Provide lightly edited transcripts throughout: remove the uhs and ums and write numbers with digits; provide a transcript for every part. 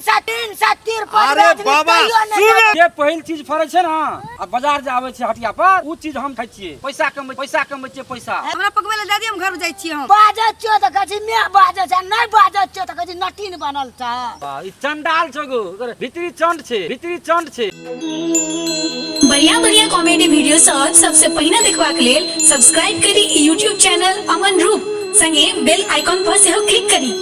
3 सौ 3 70 अरे बाबा, सुन। जे पहिल चीज फरै छै ने आ बाजार जे आबै छै हटिया पर, उ चीज हम खाइ छियै। पैसा कमबै, पैसा कमबै छियै पैसा। हमरा पकबै लए दए दिअ, हम घर जाइ छियै हम। बाजै छियौ तऽ कहै छी मेह बाजै छै, नहि बाजै छियौ तऽ कहै छी नटीन बनल छ। वाह, ई चंडाल छौ गो, ओकर भीतरी चंड छै, भीतरी चंड छै। बढ़िया बढ़िया कॉमेडी वीडियो सब सबसे पहिने देखबाक लेल सब्सक्राइब करी यूट्यूब चैनल अमन रूप, संगे बेल आइकॉन पर सेहो क्लिक करी।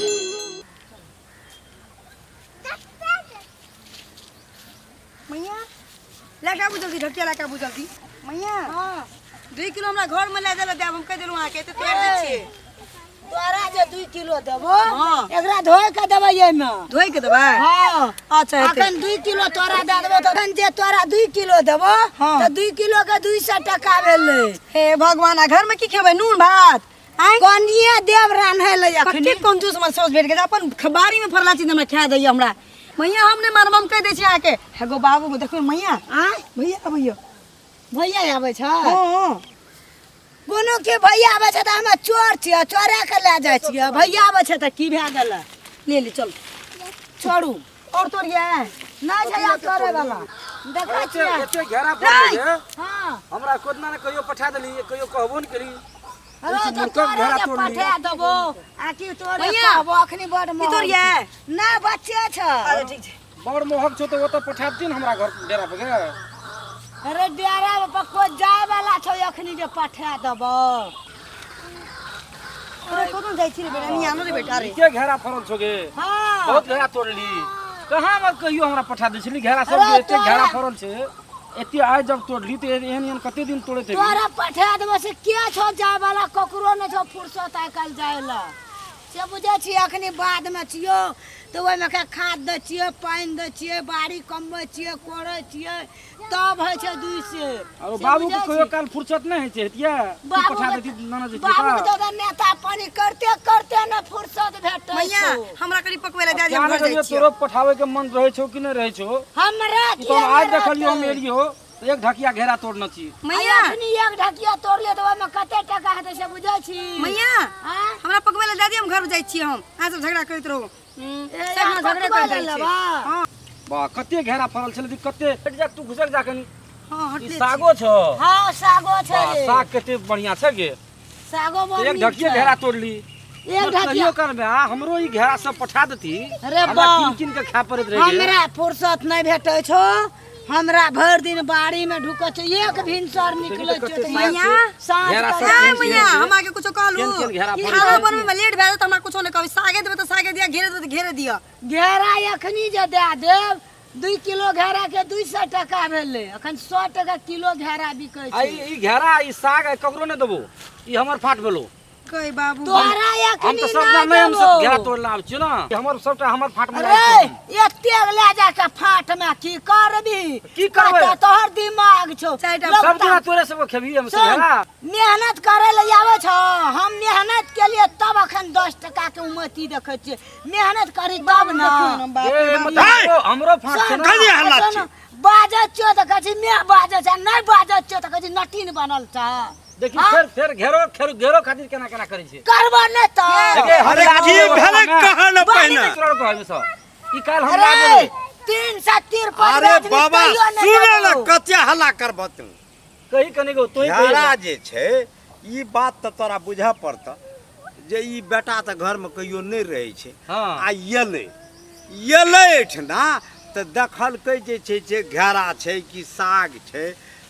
मैया, लए के आबू जल्दी, ढकिया लए के आबू जल्दी। मैया, 2 किलो हमरा घर में लए देला देब, हम कहि देलहुँ अहाँके, एते तोड़ि दै छियै। तोरा जे 2 किलो देबो, हाँ। एकरा धोइ के देबै एहिमे। धोइ के देबै? हाँ। अच्छा, हेतै। अखन 2 किलो तोरा दए देबो तऽ अखन जे तोरा 2 किलो देबो हाँ। तऽ 2 किलो के 200 टका भेलै। हे भगवान, आ घर में की खेबै? नून भात आँय? कनिए देब रान्है लए अखनी। कते कंजूस हमर साउस भेट गेल, अपन बाड़ी में फड़ला चीज हमरा खा दैया हमरा। मैया, हम नहि मानब, हम कहि दै छी अहाँके। हे गो बाबू, देखो मैया। आँय? भैया अबैया। भैया आबै छै? हाँ। कोनो के भैया आबै छै तऽ हम चोर छियै, चोरा के लए जाइ छियै। भैया आबै छै तऽ की भए गेलै? ले ले, चल। छोड़ू। और तोड़िए? नहि छै आब तोड़े वाला, देखै एते छियै। एते घेरा पड़लै जे हाँ। हमरा कोदना ने कहियो पठा देली, कहियो कहबो ने केली। अरे ई तऽ मुर्खक तोरे घेरा जे तोड़ली। पठा देबो आ की तोरे भैया, कहबो, अखनी बड़ की महग तोड़िए? छै। नहि, बच्चे छै। अच्छा, ठीक छै। बड़ मोहक छौ तऽ ओतऽ पठा देती ने हमरा घर डेरा पर गे। अरे, डेरा पर कोइ जाय वाला छौ अखनी जे पठा देबो? तोरा कोनो जाइ छी रे बेटा, नहीं आनो रे बेटा रे। के घेरा फड़ल छौ गे? हाँ। बहुत घेरा तोड़ली, कहाँ मत कहियो हमरा पठा दै छली घेरा सब। अरे एते घेरा तोरा फड़ल छै एते, आइ जब तोड़ली तऽ एहन एहन कते दिन तोड़ैत हेबी? तोरा पठा देबो से के छौ जाय वाला? ककरो नहि छौ फुर्सत आइ काल्हि जाय ला, से बुझै छी। अखनी बादमे छियौ तऽ ओहिमे के खाद दै छियै, पानि दै छियै, बाड़ी कमबै छियै, कोड़ै छियै, तब होइ छै 2 सेर। आरो से बाबू के बुझै कहियो छी? काल फुर्सत नहि होइ छै, हेतियै तू बाबू पठा के देती नाना जी। बाबू के तऽ नेता पानी करते करते ने फुर्सत भेटै मैया, छौ। हमरा कनि पकबै लए दए दिअ, हम क्या घर जाइ कहियो छियै। तोरो पठाबै के मन रहै छौ कि नहि रहै छौ? हमरा ई किया तऽ हम आज नहि देखलियौ, हम रहतै? एलियौ तऽ एक ढकिया घेरा तोड़ने छी। मैया, अखनी एक ढकिया तोड़ले तऽ ओहिमे कते टका हेतै से बुझै छी? मैया, आँय? हमरा पकबै लए दए दिअ, हम घर जाइ छियै हम। अहाँ सब झगड़ा करैत रहू। ए, सब ना झगड़ा पकबै कर लए जाइ छै। लेबा? हाँ। वाह, कते घेरा फड़ल छलै, देख कते। हट जा तू, घुसक जा कनी। हाँ, ई हटले छी। सागो छौ? हाँ, सागो छै। वाह, रे। साग कते बढ़िया छै गे। सागो बड़ एक नीक ढकिया छै। घेरा तोड़ली। एक ढकिया। कहियो करबे आ हमरो ई घेरा सब पठा देती। अरे हमरा वाह। कीन कीन के खाय पड़ैत रहे गे। हमरा फुर्सत नहि भेटै छौ, हमरा भरि दिन बाड़ी में ढुकै छै, एक भिनसर निकलै कते छै तऽ साग मैया, छै। साँझ घेरा कऽ सब ए केहन मैया, केहन छै? हम आके कुछो कहलू? केहन केहन घेरा फड़ल खाना छै? बनबै में लेट भए जायत, हमरा कुछो नहि कहबै। सागे देबै तऽ सागे दिअ, घेरे देबै तऽ घेरे दिअ। घेरा एखनी जे दए देब, 2 किलो घेरा के 200 टका भेलै, अखन 100 टका किलो घेरा बिकै आ छै। ई घेरा, ई साग आइ ककरो नहि देबो, ई हमर फाट भेलो। कहि बाबू। तोरा हम एखनी तऽ सबटा नहि नहि, हम सब घेरा देबो। तोड़ लाब छियौ ने, ई हमर सबटा हमर फाट में अरे, जाइ छै। एतेक लए जाके फाट में की करबी? की करबै? कतऽ तोहर दिमाग छौ? चारिटा लोग सब दिना तोरे सबके खेबही हम सब सुन, घेरा? मेहनत करे ले आबै छौ, हम मेहनत के लिए तब अखन 10 टका के उन्नति देखै छियै। मेहनत करी तब ने। ए, मतलब हमरो हमरो फाट छै सुन, ने। कनी हल्ला सुन, छै। बाजै छियौ तऽ कहै छी मेह बाजै छै, नहि बाजै छियौ तऽ कहै छी नटीन बनल छै। देखी, हाँ? फेर फेर घेरो खेरो घेरो खातिर केना केना करै छै। करबो नहि तऽ। देखे, हम अरे, लाज की देबो भेलै? ने। कहाँ ने पहिने तोरा कहै सब ई काल्हि हम अरे, लाज देबै। 300 तिरपन अरे आदमी बाबा, तैयो नहि सुने ने। देबौ। कते हल्ला करबह तू? कही कनी गो तोही कही। घेरा जे छै, ई बात तऽ तोरा बुझऽ पड़तऽ जे ई बेटा तऽ घरमे कहियो नहि रहै छै। हाँ। आ एलै एलै एहिठिना तऽ देखलकै जे छै से घेरा छै कि साग छै,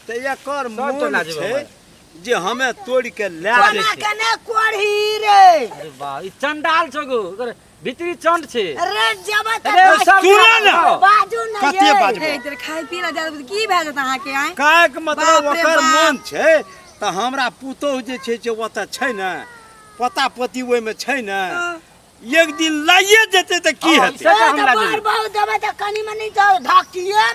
तऽ एकर सब तो मोन लए जेबै छै हमर। जे हमे तोड़ि के लए कोना जेतै। के ने कोढ़ी रे। अरे वाह, ई चंडाल छौ गो, ओकर भीतरी चंड छै। अरे, जेबै तऽ अरे, सब सुने ने। बाजू ने कते ये। बाजबै? हे, इधर खाय पी लए दए देबै तऽ की भए जायत अहाँके आँय? कहैके मतलब बाप रे ओकर बाप। मोन छै तऽ हमरा पुतोहु जे छै से ओतऽ छै ने, पोता पोती ओहिमे छै ने, एक दिन लाइए जेतै तऽ की हाँ, हेतै? से तऽ हम तऽ लए बड़ जेबै। बहुत देबै तऽ कनि मनि तऽ ढकिए।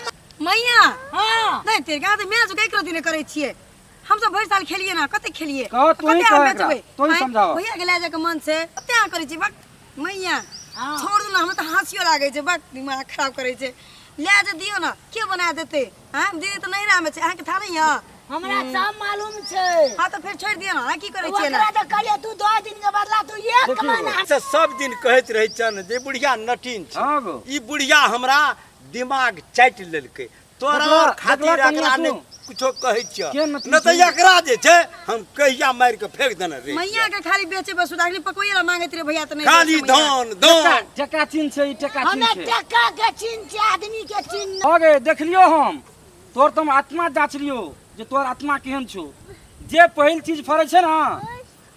मैया, हाँ। नहि तेरे गाँव तऽ मैच ककरो दिने करै छियै, हमसब भरि साल खेलियै ने, कते खेलियै। कहो, तोही कते कह अहाँ एकरा, बेचबै? तोही आँय, समझाबह। भैया के लए जाके मन छै, कते अहाँ करै छी? बक मैया। हाँ। छोड़ दू ने, हमरा तऽ हँसियो लागै छै। बक, दिमाग खराब करै छै। लए जे दियौ ने, के बना देतै? आँय दीदी तऽ नैहरामे छै, अहाँके थाह नहि यऽ। हमरा सब मालूम छै। हां, तऽ फेर छोड़ि दियौ ना, की करै छियै ना? ओकरा तऽ कहलियै तू 10 दिन के बदला तू एक महीना। से सब दिन कहैत रहै छनि जे बुढ़िया नटीन छै। हँ गो। ई बुढ़िया हमरा दिमाग चाटि लेलकै तोरा देखला- और खातिर। देखला एकरा कनिया नहि तू? कुछो कहै छियह के नटीन नहि तऽ छै? एकरा जे छै हम कहिया मारि कऽ फेंक देने रही। मैया के खाली बेचे बस, अखनी पकवैया ला मांगैत रहे भैया, तऽ नहि खाली दै छै मैया। धान धान। टका चिन्ह छै ई, टका हमे चिन्ह छै। टका के चिन्ह छै, आदमी के चिन्ह। हो गे, देखलियो हम तोर, तऽ हम आत्मा जाँच लियो जे तोहर आत्मा केहन छौ। जे पहिल चीज फड़ै छै ने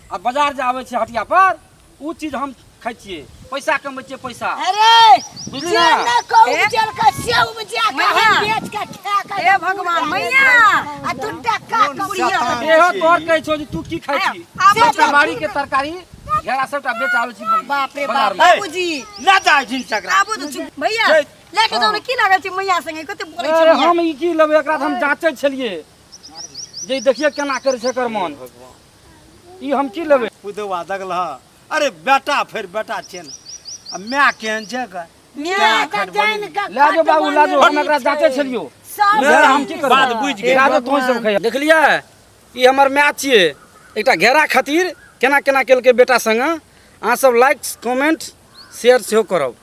आ बाजार जे आबै छै हटिया पर, उ चीज हम खाइ छियै, पैसा कमबै छियै, पैसा। अरे बुझली जे ना? नहि कहू ए? उपजल के से उपजा के मैया। हम बेच के खा के हे भगवान, मैया। आ तू टका कमैया। शैतान एहो छियै तोहर ई। कहै छौ जे तू की खाइ छी? आब सबटा बाड़ी के तरकारी घेरा सबटा बेच आबै छी। बाप रे बाजार बाप। मे। बाबूजी। लऽ जा जिन चकरा। आबू तऽ चुप भैया। छै। लए के जाउ ने, की लागल छै मैया संगे, कते बोलै छै अरे मैया? हम ई की लेबै एकरा? तऽ हम जाँचै छलियै जे ई देखियै केना करै छै एकर मन। ई हम की लेबै? पुतौआ देखलह? अरे बेटा, फेर बेटा छै ने, आ माय केहन छै एकर? माय तऽ जानि के लए जो बाबू, लए जो, हम एकरा छै। जाँचै छलियौ। सब घेरा हम की करबै? बात बुझि गेल। लए जो, तोँ सब खइया। देखलियै, ई हमर माय छियै, एकटा घेरा खातिर केना केना केलकै बेटा संगे। अहाँ सब लाइक, कमेंट, शेयर सेहो करब।